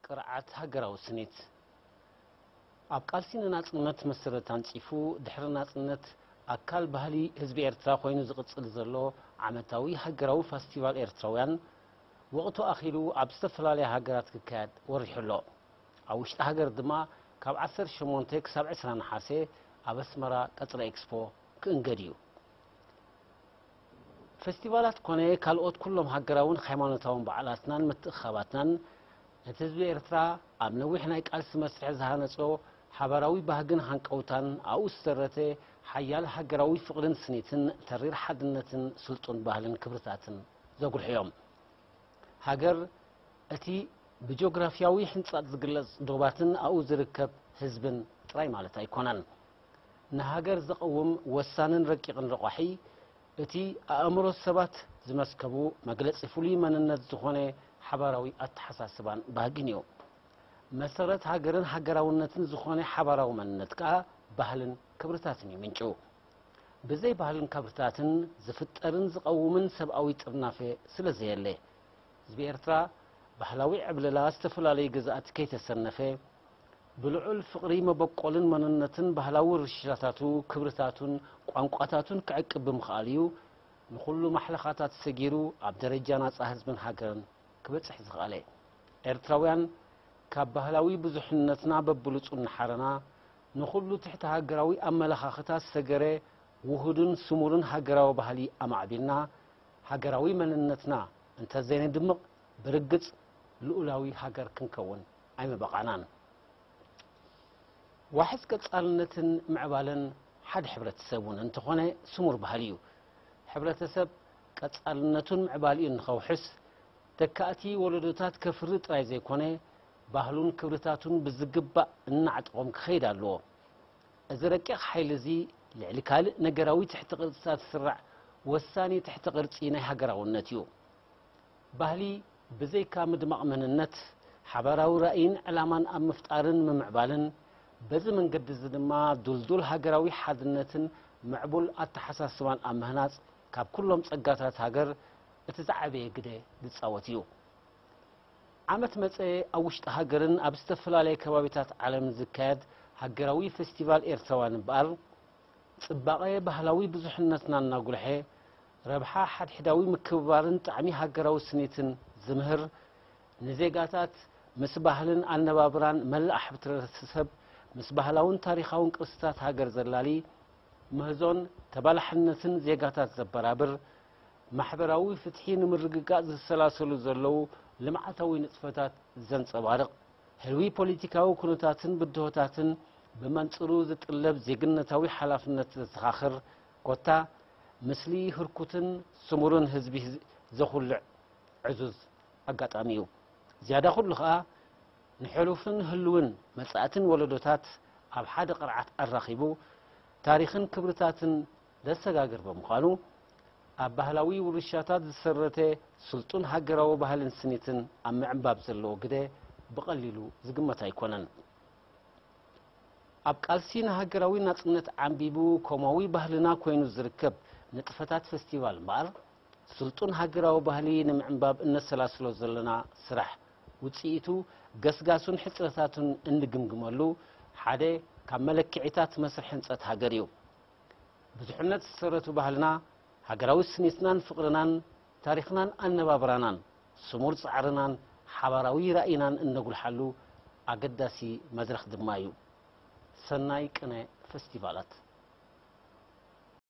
ቅርዓት ሃገራዊ ስኒት። ኣብ ቃልሲ ንናጽነት መሰረት ኣንጺፉ፣ ድሕሪ ናጽነት ኣካል ባህሊ ህዝቢ ኤርትራ ኮይኑ ዝቕጽል ዘሎ ዓመታዊ ሃገራዊ ፈስቲቫል ኤርትራውያን፣ ወቕቱ ኣኺሉ ኣብ ዝተፈላለያ ሃገራት ክካየድ ወሪሑ ኣሎ። ኣብ ውሽጢ ሃገር ድማ ካብ ዓሰርተ ሸሞንተ ክሳብ ዕስራ ነሓሰ ኣብ ኣስመራ ቀጽሪ ኤክስፖ ክእንገድ እዩ። ፈስቲቫላት ኮነ ካልኦት ኩሎም ሃገራውን ሃይማኖታውን በዓላትናን ምትእኽኻባትናን፣ ነቲ ህዝቢ ኤርትራ ኣብ ነዊሕ ናይ ቃልሲ መስርሕ ዝሃነጾ ሓባራዊ ባህግን ሃንቀውታን ኣብኡ ዝሰረተ ሓያል ሃገራዊ ፍቕርን ስኒትን፣ ተሪር ሓድነትን ስልጡን ባህልን ክብርታትን ዘጉልሑ እዮም። ሃገር እቲ ብጂኦግራፍያዊ ሕንጻጽ ዝግለጽ ዶባትን ኣብኡ ዝርከብ ህዝብን ጥራይ ማለት ኣይኮነን። ንሃገር ዘቐውም ወሳንን ረቂቕን ረቋሒ፣ እቲ ኣእምሮ ሰባት ዝመስከቡ መግለጺ ፍሉይ መንነት ዝኾነ ሓባራዊ ኣተሓሳስባን ባህግን እዩ። መሰረት ሃገርን ሃገራውነትን ዝኾነ ሓባራዊ መንነት ከኣ ባህልን ክብርታትን እዩ ምንጩ። ብዘይ ባህልን ክብርታትን ዝፍጠርን ዝቐውምን ሰብኣዊ ጥርናፈ ስለ ዘየለ፣ ህዝቢ ኤርትራ ባህላዊ ዕብለላ ዝተፈላለዩ ግዝኣት ከይተሰነፈ፣ ብልዑል ፍቕሪ መበቆልን መንነትን ባህላዊ ውርሻታቱ፣ ክብርታቱን ቋንቋታቱን ክዕቅብ ብምኽኣሉ እዩ፣ ንኹሉ ማሕለኻታት ሰጊሩ ኣብ ደረጃ ናጻ ህዝብን ሃገርን ክበጽሕ ዝኸኣለ። ኤርትራውያን ካብ ባህላዊ ብዙሕነትና በብሉጹ እናሓረና፣ ንኹሉ ትሕቲ ሃገራዊ ኣመለኻኽታ ዝሰገረ ውሁድን ስሙርን ሃገራዊ ባህሊ ኣማዕቢልና፣ ሃገራዊ መንነትና እንተዘይነድምቕ፣ ብርግጽ ልኡላዊ ሃገር ክንከውን ኣይምበቓዕናን። ዋሕስ ቀጻልነትን ምዕባለን ሓደ ሕብረተሰብ እውን እንተኾነ ስሙር ባህሊ እዩ። ሕብረተሰብ ቀጻልነቱን ምዕባሊኡን ንኸውሕስ፣ ተካእቲ ወለዶታት ከፍሪ ጥራይ ዘይኮነ፣ ባህሉን ክብርታቱን ብዝግባእ እናዕጠቖም ክኸይድ ኣለዎ። እዚ ረቂቕ ሓይሊ እዚ ልዕሊ ካልእ ነገራዊ ትሕቲ ቅርጽታት ዝስራዕ ወሳኒ ትሕቲ ቅርጺ ናይ ሃገራውነት እዩ። ባህሊ ብዘይካ ምድማቕ መንነት፣ ሓባራዊ ራእይን ዕላማን ኣብ ምፍጣርን ምምዕባልን፣ በዚ መንገዲ እዚ ድማ ድልዱል ሃገራዊ ሓድነትን ምዕቡል ኣተሓሳስባን ኣብ ምህናጽ ካብ ኩሎም ጸጋታት ሃገር እቲ ዝዓበየ ግደ ዝጻወት እዩ። ዓመት መጸ ኣብ ውሽጢ ሃገርን ኣብ ዝተፈላለየ ከባቢታት ዓለምን ዝካየድ ሃገራዊ ፈስቲቫል ኤርትራውያን እምበኣር፣ ጽባቐ ባህላዊ ብዙሕነትና እናጉልሐ፣ ረብሓ ሓድሕዳዊ ምክብባርን ጣዕሚ ሃገራዊ ስኒትን ዝምህር፣ ንዜጋታት ምስ ባህልን ኣነባብራን መላእ ሕብረተሰብ ምስ ባህላውን ታሪኻውን ቅርስታት ሃገር ዘላሊ፣ ምህዞን ተባላሕነትን ዜጋታት ዘበራብር፣ ማሕበራዊ ፍትሒ ንምርግጋጽ ዝሰላሰሉ ዘለዉ ልምዓታዊ ንጥፈታት ዘንጸባርቕ፣ ህልዊ ፖለቲካዊ ኩነታትን ብድሆታትን ብመንጽሩ ዝጥለብ ዜግነታዊ ሓላፍነት ዘዘኻኽር፣ ኮታ ምስሊ ህርኩትን ስሙርን ህዝቢ ዘኹልዕ ዕዙዝ ኣጋጣሚ እዩ። ዝያዳ ኩሉ ኸኣ ንሕሉፍን ህልውን መጻእትን ወለዶታት ኣብ ሓደ ቅርዓት ኣራኺቡ፣ ታሪኽን ክብርታትን ዘሰጋግር ብምዃኑ፣ ኣብ ባህላዊ ውርሻታት ዝሰረተ ስልጡን ሃገራዊ ባህልን ስኒትን ኣብ ምዕንባብ ዘለዎ ግደ ብቐሊሉ ዝግመት ኣይኮነን። ኣብ ቃልሲ ንሃገራዊ ናጽነት ዓንቢቡ ኮማዊ ባህልና ኮይኑ ዝርከብ ንጥፈታት ፈስቲቫል እምበኣር፣ ስልጡን ሃገራዊ ባህሊ ንምዕንባብ እነሰላስሎ ዘለና ስራሕ፣ ውጽኢቱ ገስጋሱን ሕጽረታቱን እንግምግመሉ ሓደ ካብ መለክዒታት መስርሕ ህንጸት ሃገር እዩ። ብዙሕነት ዝሰረቱ ባህልና፣ ሃገራዊ ስኒትናን ፍቕርናን፣ ታሪኽናን ኣነባብራናን፣ ስሙር ጻዕርናን ሓባራዊ ራእይናን እነጉልሓሉ ኣገዳሲ መድረኽ ድማ እዩ። ሰናይ ቅነ ፈስቲቫላት።